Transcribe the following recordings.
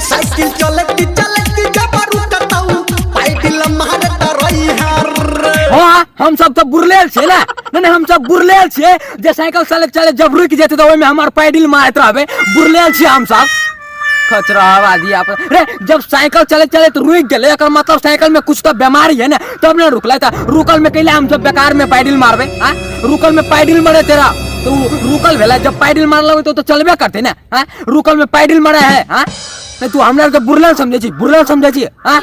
Cycle चलती चलती जब रुकतौ पैडिल मारत रही रे। हाँ, हम सब तो बुरलेल छियै ने। नहीं नहीं, हम सब बुरलेल छियै जे साइकिल चलैत चलैत जब रुकि जेतै तऽ ओहिमे हमर पैडिल मारैत रहबै। बुरलेल छियै हम सब। खचरा आवाज आप रे, जब साइकिल चलैत चलैत रुकि गेलै एकर मतलब साइकिल में कुछ तो बीमारी है ना, तब ने रुकलै। तऽ रुकल में कैला हम सब बेकार में पैडिल मारबै? हाँ, रुकल में पैडिल मारे तेरा तो उ रुकल भेलै, जब पैडिल मार लगबै तो चलबे करतै ने। हाँ, रुकल में पैडिल मारे है। हाँ, नहीं तू हमरा के बुरलेल समझै छी, बुरलेल समझै छी। हाँ?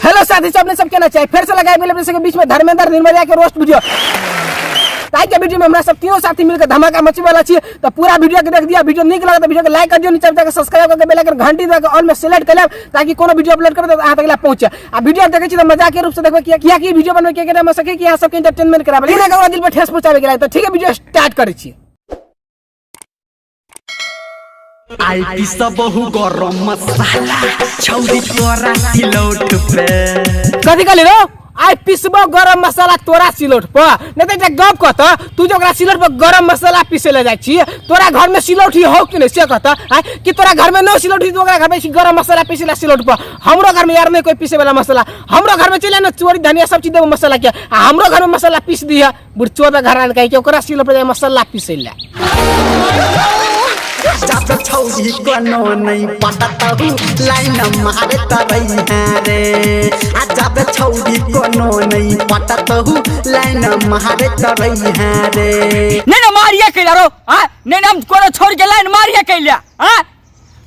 हेलो साथी सब, अपने सब केना चाहिए फिर से लगाए गेल अपने सबके बीच में धर्मेंद्र निर्मलिया के रोस्ट वीडियो। ताहि के वीडियो में हमरा सब तीनों साथी मिलकर धमाका मचबे वाला छी, तो पूरा वीडियो के देख दिया। वीडियो नीक लगत वीडियो के लाइक कर दियो, नीचे जाके सब्सक्राइब करके बेल आइकन घंटी दबा के ऑल में सेलेक्ट कर लेब ताकि कोनो वीडियो अपलोड करब त अहाँ तक ला पहुंचे। आ वीडियो देखै छी त मजाक के रूप से देखबै, किया किया कि वीडियो बनबै के के सके कि अहाँ सबके एंटरटेनमेंट कराबे, लेकिन अगर दिल पर ठेस पहुंचाबे के त ठीक है, वीडियो स्टार्ट करै छी। आई पिस बहु गरम मसाला छौरी तोरा सिलौट पे। कथी कहली रो? आई पिसबो गरम मसाला तोरा सिलौट पर। नहीं तो एकटा गप कहत, तू जो ओकरा सिलौट पर गरम मसाला पीसे ले जाइ छी, तोरा घर में सिलौट ही हो कि नहीं से कहत? आय कि तोरा घर में न सिलौट ही तो ओकरा घर में गरम मसाला पीसे ला सिलौट पर? हमरो घर में यार नहीं कोई पीसे वाला मसाला, हमरो घर में चले ना चोरी धनिया सब चीज देबो मसाला के, आ हमरो घर में मसाला पीस दिह। बुढ़चोदा घर आन कहे कि ओकरा सिलौट पर जाय मसाला पीसे ला। जब छौरी कोनो नहीं पटतहु लाइन मारत रही रे। आ जब छौरी कोनो नहीं पटतहु लाइन मारत रही रे। नहीं ना मारिया कैला रो। हाँ, नहीं ना हम कोनो छोड़ के लाइन मारिया कैला। हाँ,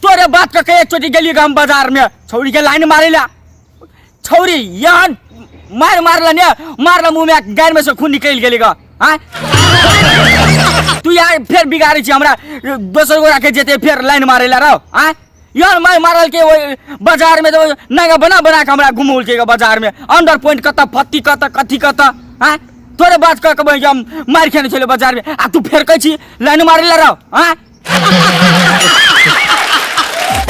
तोरे बात के कहे चोटी गेली हम बाजार में छौरी के लाइन मारेला। छौरी यहाँ मार मारला ने मारला मुंह में गायर में से खून निकल गेली गा। हाँ, तू यार फिर बिगाड़े छी हमरा, दोसर गोरा के जेते फिर लाइन मारेला रहो। हाँ, यार मार मारल के ओइ बाजार में तो नंगा बना बना के हमरा घुमौल के बाजार में अंडर पॉइंट कत फत्ती कत कथी कत। हाँ, तोरे बात कह के हम मार खेने छले बाजार में, आ तू फेर कहै छी लाइन मारेला रहो। हाँ,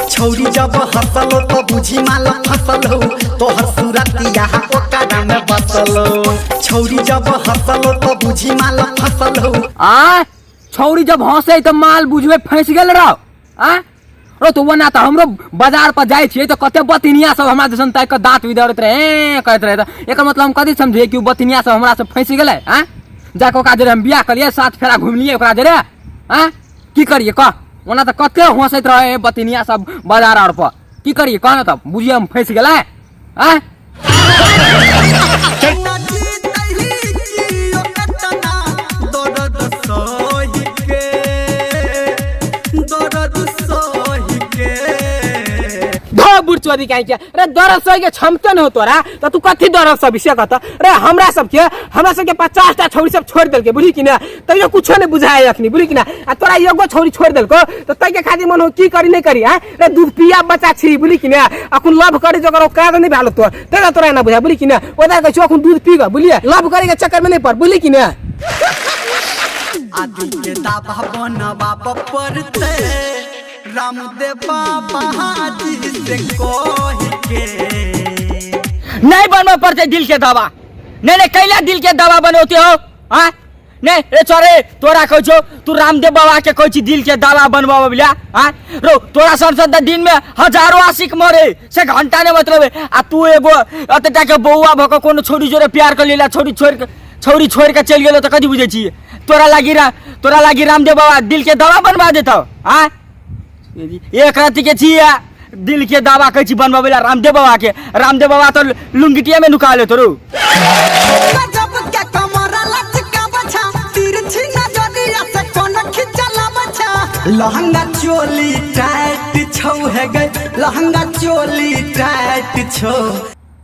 छौरी जब हंसलो तो बुझी माल फसलो, तोहर सूरतिया ओकरा में बसलो। छौरी जब हंसलो तो बुझी माल फसलो। आ छौरी जब हंसे तो माल बुझबे फंस गेल रहो। आ रो तो ओना तो हमरो बाजार पर जाइ छियै तो कते बतिनिया सब हमरा दिसन ताकि कऽ दांत बिदरैत रहे, ए कहैत रहे। तऽ एकर मतलब हम कथी समझियै कि उ बतिनिया सब हमरा से फंसि गेलै? आ जाके ओकरा जरे हम बियाह करियै, सात फेरा घुमलियै ओकरा जरे। आ की करियै कह? ओना तऽ कते हंसैत रहे बतिनिया सब बाजार आर पर, की करियै कह ने? तब बुझियै हम फंसि गेलै। आ धो बुढ़चोदी काहे के रे, दर्द सही के क्षमता न हो तोरा त तू कथी दर्द सब से कहत रे? हमरा सबके 50 टा छौरी सब छोड़ देलके बुझी कि ना, तैयो कुछो नहीं बुझाए अखनी बुझी कि ना। आ तोरा एगो छौरी छोड़ देलको त तै के खातिर मन हो की करी नहीं करी? हां रे, दूध पिया बच्चा छी बुझी कि ना, अखन लव करे जकर औकात नहीं भेल तोर, तै तोरा ना बुझा बुझी कि ना। ओदा कहै छौ अखन दूध पी ग बुझलिए, लव करे के चक्कर में नहीं पड़ बुझली कि ना। आदि के दाबा बनवा पड़ते रामदेव बाबा जी से कह के। नहीं बनवा पड़ते दिल के दवा। नहीं नहीं, कैला दिल के दवा बनौते हो? हाँ, नहीं रे छोरे, तोरा कहै छौ तू रामदेव बाबा के कहै छी दिल के दवा बनवाबे ला। हाँ रो, तोरा सन सन त दिन में हजारों आशिक मरे से घंटा ने मतलब है। आ तू एगो एतेटा के बौआ भऽ कऽ कोनो छोरी जोरे प्यार कर लेला, छौरी छोड़ के चलि गेलो तऽ कथी बुझै छी? तोरा लागी तोरा लागी रामदेव बाबा दिल के दवा बनवा देतौ? हाँ, एक राति के छी दिल के दावा कहै छी बनवाबै ला रामदेव बाबा के। रामदेव बाबा तऽ लुंगिटिया में नुका लेतो रो। गजब के कमरा लचका बछा, तिरछी नजरिया से कोन खिचला बछा। लहंगा चोली टाइट छौ है गई, लहंगा चोली टाइट छौ।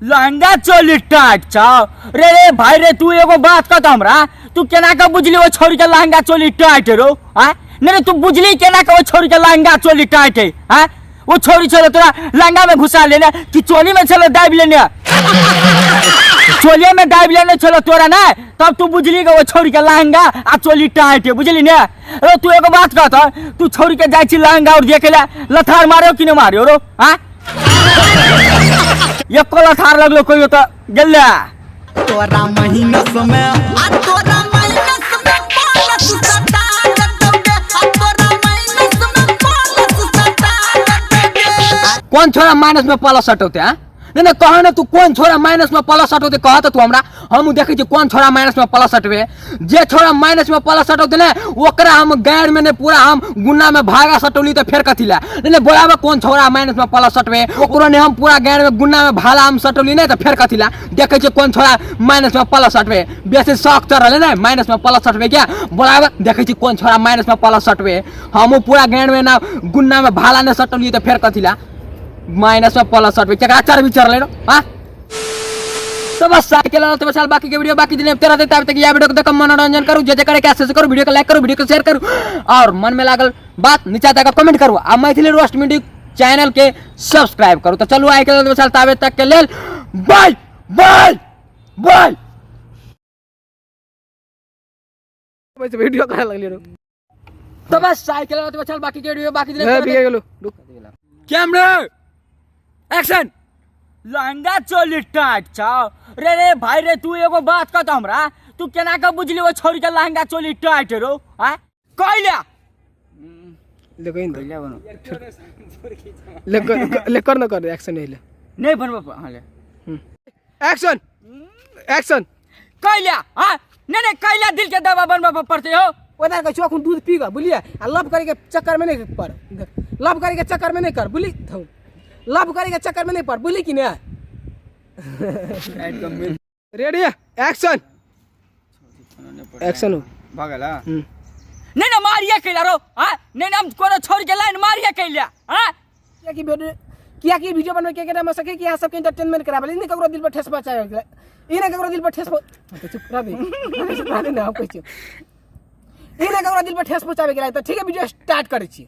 लहंगा चोली टाइट छौ रे? रे भाई रे, तू एगो बात कह हमरा, तू केना के बुझली ओ छोरी के लहंगा चोली टाइट रो? हाँ, नहीं नहीं, तू बुझली केना के ओ छोरी के लहंगा चोली टाइट है? हाँ, वो छोरी छलो तोरा लहंगा में घुसा लेने कि चोली में छलो दाबि लेने? चोलिये में दाबि लेने छलो तोरा ना, तब तू बुझली के वो छोरी के लहंगा आ चोली टाइट है, बुझली ने? रो तू एगो बात कह, तू छोरी के जाइ छी लहंगा और देखे ला लथार मारो कि नहीं मारियो रो? हाँ, एको लथार लगलो कहियो तऽ गेलै। तोरा महीनस में आ तोरा माइनस में बोनस सटा देतौ गे, आ तोरा माइनस में बोनस कोन छोरा माइनस में प्लस हटौते? हाँ, नहीं नहीं, कह ने तू, कोन छोरा माइनस में प्लस हटौते? कह तो तू हमरा, हम देखै छी कोन छोरा माइनस में प्लस हटबे। जे छोरा माइनस में प्लस हटौते ने, ओकरा हम गैर में ने पूरा हम गुन्ना में भागा सटौली। तऽ फेर कथी ला? नहीं नहीं, बोलाबे, कोन छोरा माइनस में प्लस हटबे, ओकरो ने हम पूरा गैर में गुन्ना में भाला हम सटौली। नहीं तऽ फेर कथी ला? देखै छियै कोन छोरा माइनस में प्लस हटबे। बेसी शौक चढ़ल ने माइनस में प्लस हटबे क्या? बोलाबे, देखै छी कोन छोरा माइनस में प्लस हटबे। हमहूँ पूरा गैर में ना गुन्ना में भाला ने सटौली, तऽ फेर कथी ला माइनस में प्लस हटबे? केकरा चर्बी चढ़ले रो? हाँ, तो बस साथ के तो बस, बाकी के वीडियो बाकी दिन तेरा देता। तक यह वीडियो को देखो, मनोरंजन करू, जे जे करे के से करू, वीडियो को लाइक करू, वीडियो को शेयर करू और मन में लागल बात नीचा तक कमेंट करू आ मैथिली रोस्ट म्यूजिक चैनल के सब्सक्राइब करू। तो चलू, आइ के बस, ताबे तक के लेल बाय बाय बाय। वीडियो करे लगलियै रो। तो बस, आइ के लेल बचल, बाकी के वीडियो बाकी दिन। हे, बिगड़ गेलो, रुक। Camera action. Lehenga choli tight छौ रे। रे भाई रे, तू एगो बात कह त हमरा, तू केना के बुझली ओ छोरी के लहंगा चोली टाइट रो? आय कैला? ले कहीं ले कर, ले कर न, कर एक्शन नहीं ले। नहीं बनबो, हाँ ले। Action, action. कैला? हाँ, नहीं नहीं, कैला दिल के दवा बनबे पड़ते हो? ओदा कहै छौ अखन दूध पी कऽ, बुझलियै? आ लव करे के चक्कर में नहीं पड़, लव करे के चक्कर में नहीं कर, बुझली? धौ, लव करे के चक्कर में नहीं पड़, बुझली कि नहीं? रेडी, एक्शन, एक्शन हो। भऽ गेल। नहीं ना मारिए कैला रो? हाँ, नहीं ना, हम कोनो छोड़ के लाइन मारिए कैला? हाँ। किया कि वीडियो, किया कि वीडियो बनबै के के सके कि यहाँ सबके एंटरटेनमेंट कराबे, ई नहीं ककरो दिल पर ठेस पहुंचावे, ई नहीं ककरो दिल पर ठेस तो चुप रह दे, चुप रह दे ना, हम कहै छियौ, ई नहीं ककरो दिल पर ठेस पहुंचावे के तऽ ठीक है, वीडियो स्टार्ट करै छी।